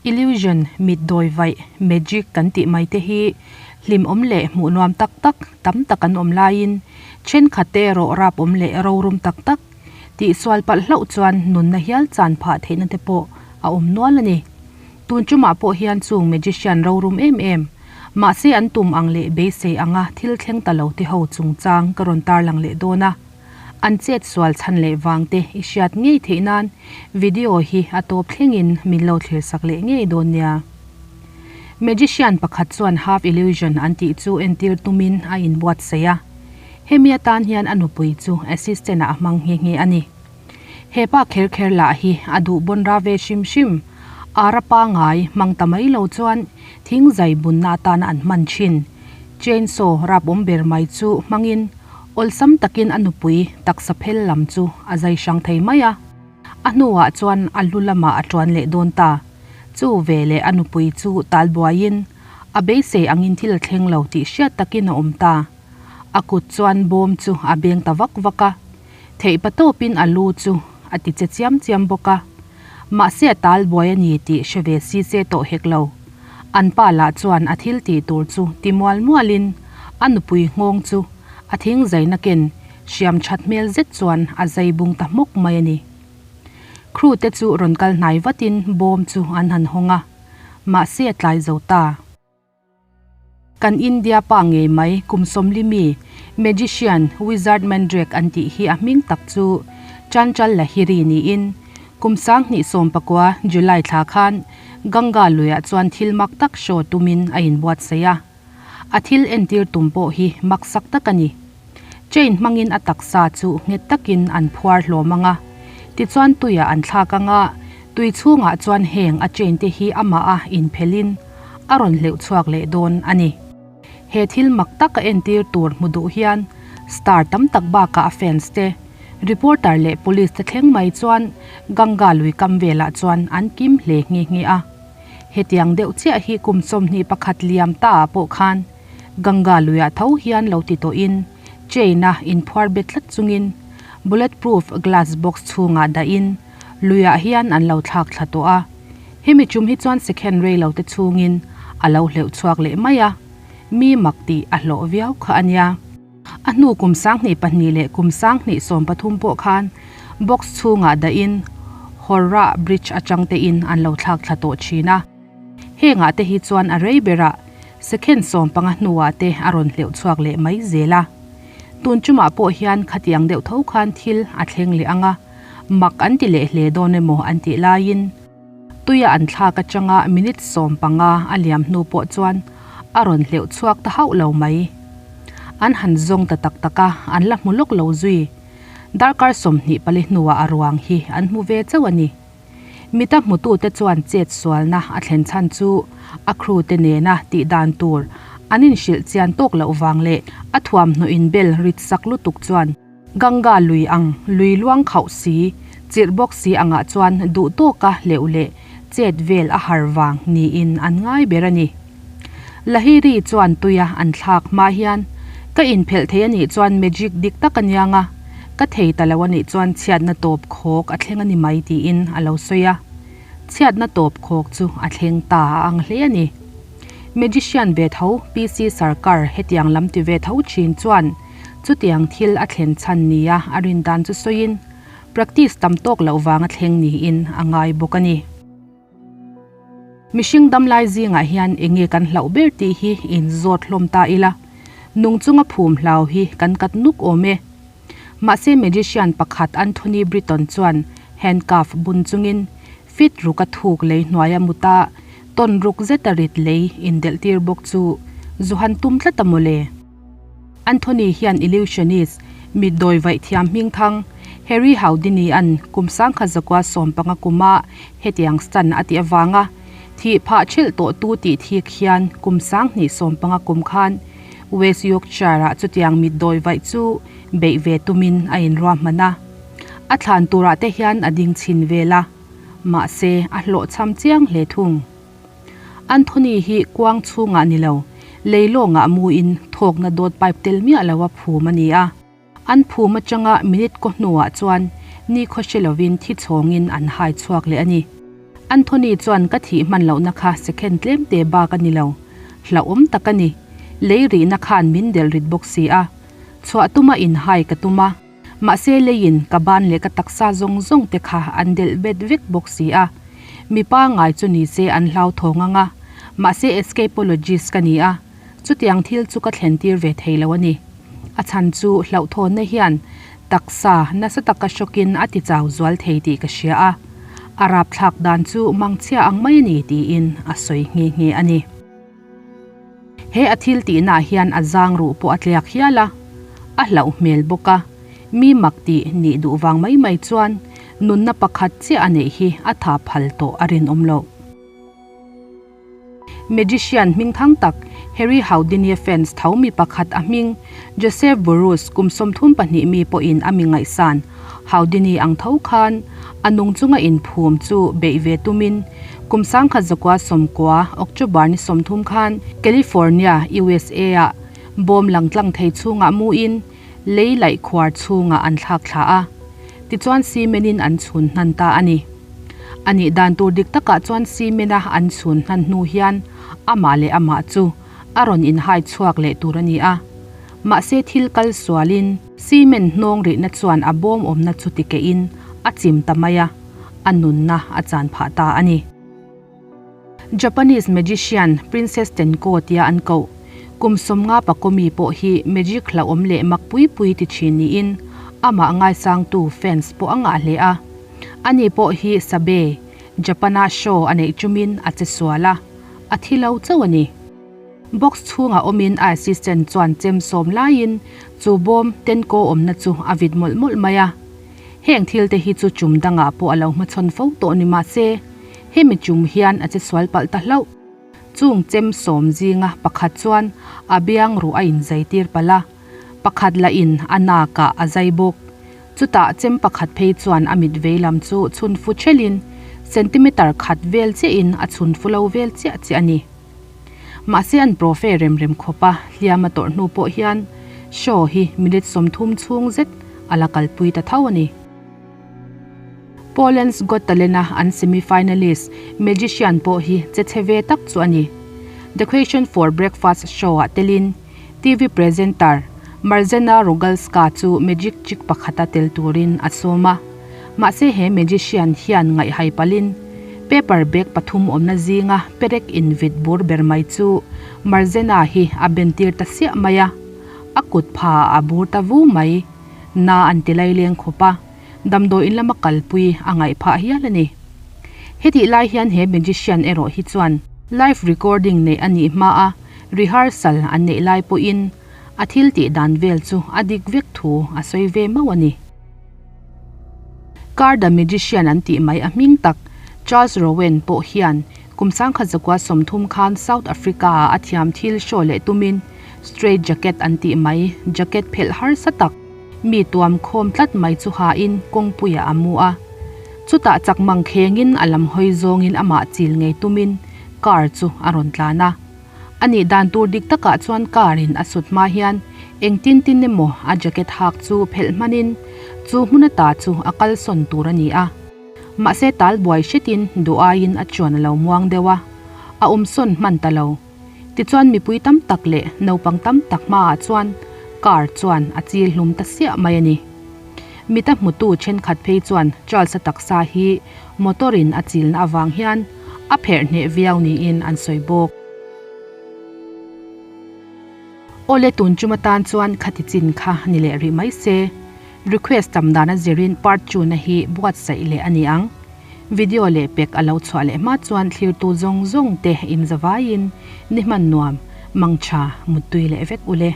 Illusion, mit dawi vaih, magic kan tih mai te hi hlimawm leh hmuh nuam tak tak tam tak an awm laiin thenkhat te erawh rapawm leh rorum tak tak tihsual palh hlauh chuan nunna hial chan phah theihna te pawh a awm nual a ni. Tun tumah pawh hian chung magician rorum em em, mahse an tum ang leh beisei anga thil thleng ta lo te ho chungchang ka rawn tarlang leh dawn a. An chet sual chhan leh vang te i hriat ngei theih nan video hi a tawp thlengin min lo thlir sak leh ngei dawn nia. Magician pakhat chuan half illusion an tih chu entir tumin a inbuatsaih a. Hemi atan hian a nupui chu assistant ah a hmang nghe nghe a ni. He pa kher kher lah hi a duh bawn ra ve hrim hrim. Ara pangai hmang ta mai lo chuan thing zai bunna atana an hman thin chainsaw rap awm ber mai chu hmangin awlsam takin a nupui taksa phel lam chu a zai hrang thei mai a. A hnuah chuan a lu lamah a tuan leh dawn ta. Chu veleh a nupui chu tal buaiin a beisei angin thil a thleng lo tih hriat takin a awm ta. A kut chuan bawm chu a beng ta vak vak a. Theih pa tawpin a lu chu a ti che chiam chiam bawk a. Mahse a tal buai a ni tih hre ve si se tawh hek lo. An pa lah chuan a thil tih tur chu ti mual mualin a nupui nghawng chu a thing zaina ken hriam that hmel zet chuan a zai bung ta hmawk mai a ni. Crew te chu rawn kal hnai vatin bawm chu an han hawng a, mahse a tlai zo ta. Kan India pa ngei mai kum sawmli mi magician Wizard Mandrake an tih hi a hming tak chu Chanchal Lahiri niin kum 2019 July thla khan Ganga luiah chuan thil mak tak show tumin a inbuatsaih a. A thil entir tum pawh hi maksak tak a ni. Chain hmangin a taksa chu nghet takin an phuar hlawm ang a, tichuan tuiah an thlak ang a, tui chhungah chuan heng a chain te hi amah a inphelhin a rawn hleuh chhuak leh dawn a ni. He thil mak tak a entir tur hmu duh hian star tam tak bakah a fans te, reporter leh police te thleng mai chuan Ganga lui kam velah chuan an kim hle nghe nghe a. Hetiang deuh chiah hi kum 21 liam ta ah pawh khan Ganga luiah tho hian lo ti tawhin chain a inphuar bet tlat chungin bullet proof glass box chhungah dahin luiah hian an lo thlak thla tawh a. Hemi tum hi chuan second rei lo te chhungin a lo hleuh chhuak leh mai a, mi mak tih a hlawh viau kha a nia. A hnu kum 2002 leh kum 2013 pawh khan box chhungah dahin Howrah Bridge atang tein an lo thlak thla tawh thin a. Hengah te hi chuan a rei berah second 15 hnuah te a rawn hleuh chhuak leh mai zel a. Tun tumah pawh hian khatiang deuh tho khan thil a thleng leh ang a, mak an ti leh hle dawn emaw an tih laiin tuia an thlak atanga minute 15 a liam hnu pawh chuan a rawn hleuh chhuak ta hauh lo mai. An han zawng ta tak tak a, an la hmu lawk lo zui. Darkar 24 hnuah a ruang hi an hmu ve chauh a ni. Mita hmutute chuan chet sualna a thlen chhan chu a crew te nena tih dan tur an inhrilh chian tawk loh vang leh a thuamhnaw inbel rit sak lutuk chuan Ganga lui ang lui luang khauh si, chirh bawk si angah chuan duh tawka hleuh leh chet vel a har vang niin an ngai ber a ni. Lahiri chuan tuia an thlak hma hian ka inphelh thei a nih chuan magic dik tak a niang a, ka thei ta lo a nih chuan chhiatna tawp khawk a thleng a ni mai tiin a lo sawi a. Chhiatna tawp khawk chu a thleng ta a ang hle a ni. Magician ve tho PC Sarkar hetiang lam ti ve tho thin chuan chutiang thil a thlen chhan nia a rin dan chu sawiin practice tam tawk loh vang a thleng niin a ngai bawk a ni. Mihring damlai zingah hian enge kan hlauh ber tih hi in zawt hlawm ta ila, nung chunga phum hlau hi kan kat nuk awm e. Mahse magician pakhat Anthony Britton chuan handcuff bun chungin fit ruk a thuk lei hnuaia muta tawn ruk zeta rit lei indelh tir bawk chu zu han tum tlat a mawle. Anthony hian illusionist, mit dawi vaih thiam hming thang, Harry Houdini an kum 1915 kuma hetiang stunt a tih avanga thih phah thelh tawh tu tih thik hian kum 2015 kum khan West Yorkshire ah chutiang mit dawi vaih chu beih ve tumin a inruah hman a. A thlan turah te hian a ding chhin vel a, mahse a hlawh chham chiang hle thung. Anthony hi kuang chhungah ni lo, leilawngah muin thawkna dawt pipe tel miah lo a phum a ni a. An phum atanga minute kaw hnuah chuan ni khaw hre lovin thi chhawngin an hai chhuak leh a ni. Anthony chuan ka thih hman lohna kha second tlemte bak a ni lo. Hlauhawm tak a ni. Lei rihna khan min delh rit bawk si a. Chhuah tuma inhai ka tum a. Mahse leiin ka ban leh ka taksa zawng zawng te kha an delh bet vek bawk si a. Mi pangngai chu ni se an hlauthawng ang a. Mahse escapologist ka ni a. Chutiang thil chu ka thlen tir ve thei lo a ni. A chhan chu hlauhthawnna hian taksa nasa taka hrawkin a ti chau zual thei tih ka hria a, a rapthlak dan chu mangchhia ang mai a ni tiin a sawi nghe nghe a ni. He a thil tihnaah hian a zang ruh pawh a tliak hial a, a hlauh hmel bawk a, mi mak tih nih duh vang mai mai chuan nunna pakhat chiah a neih hi a tha phal tawh a rinawm loh. Magician hming thang tak Harry Houdini-a fans tho mi pakhat a hming Joseph Burrus kum 32 mi pawhin a mi ngaihsan Houdini ang tho khan a nung chunga inphum chu beih ve tumin kum 1990 October ni 30 khan California, USA-ah bawm lang tlang thei chhungah muin lei laih khuar chhungah an thlak thla a, tichuan cement-in an chhun hnan ta a ni. A nih dan tur dik takah chuan cement-a an chhun hnan hnu hian amah leh amah chu a rawn inhai chhuak leh tur a ni a. Mahse thil kal sualin cement hnawng rihna chuan a bawm awmna chu tikehin a chim ta mai a, a nunna a chan phah ta a ni. Japanese magician Princess Tenko tia an koh. Kum 50 Pakomi pawh hi magic hlauhawm leh mak pui pui ti thin niin amah ngaisangtu fans pawh a ngah hle a. Ani pawh hi Sabe, Japan-a show a neih chumin a che sual a, a thi lo chauh a ni. Box chhungah awmin a assistant chuan chem sawm laiin chu bawm Tenko awmna chu a vit mawlh mawlh mai a. Heng thil te hi chu chum dangah pawh a lo hmachhawn fo tawh ni mahse, hemi chum hian a che sual palh ta hlauh. Chung chem sawm zinga pakhat chuan a biang ruh a inzai tir palh a, pakhat lah in a nakah a zai bawk. Chutah chem pakhat phei chuan a mit vei lam chu chhun fu thelin centimeter khat vel chiahin a chhun fu lo vel chiah chiah a ni. Mahse an profe rem rem khawp a, hliam a tawrh hnu pawh hian show hi minute 30 chhung zet a la kalpui ta tho a ni. Poland's Got Talent-a an semi-finalist magician pawh hi che chhe ve tak chu a ni. The Question for Breakfast show-ah telin TV presenter Marzena Rogalska chu magic trick pakhata tel turin a sawm a. Mahse he magician hian ngaihhai palhin paper bag pathum awmna zinga perek invit bur ber mai chu Marzena hi a bentir ta siah mai a, a kut pha a bur ta vu mai. Na an ti laileng khawp a, damdawiin lama kalpui a ngaih phah hial a ni. Hetih lai hian he magician erawh hi chuan live recording neih a nih hma a rehearsal an neih lai pawhin a thil tih dan vel chu a dik vek thu a sawi ve mauh a ni. Car the Magician an tih mai a hming tak Charles Rowen pawh hian kum 1930 khan South Africa-ah a thiam thil show leh tumin straight jacket an tih mai jacket phelh harsa tak mi tuam khawm tlat mai chu hain kawngpuiah a mu a. Chutah chak mang khengin a lam hawi zawngin amah chil ngei tumin car chu a rawn tlan a. A nih dan tur dik takah chuan car in a sut hma hian engtin tin emaw a jacket hak chu phelh hmanin chu hmun ata chu a kalsawn tur a ni a. Mahse tal buai hretin duh aiin a chuan a lo muang deuh a, a awmsawn hman ta lo. Tichuan mipui tam tak leh naupang tam tak hmaah chuan car chuan a chil hlum ta siah mai a ni. Mita hmutu thenkhat phei chuan Charles-a taksa hi motor in a chilna avang hian a pherh hneh viau niin an sawi bawk. Awle tun chum atan chuan khati chin kha ni leh rih mai se. Request tam dan a zirin part two na hi buatsaih leh a ni ang. Video leh pek a lo chhuah leh hma chuan thlirtu zawng zawng te in zavaiin ni hman nuam, mangtha, muttui leh vek ule.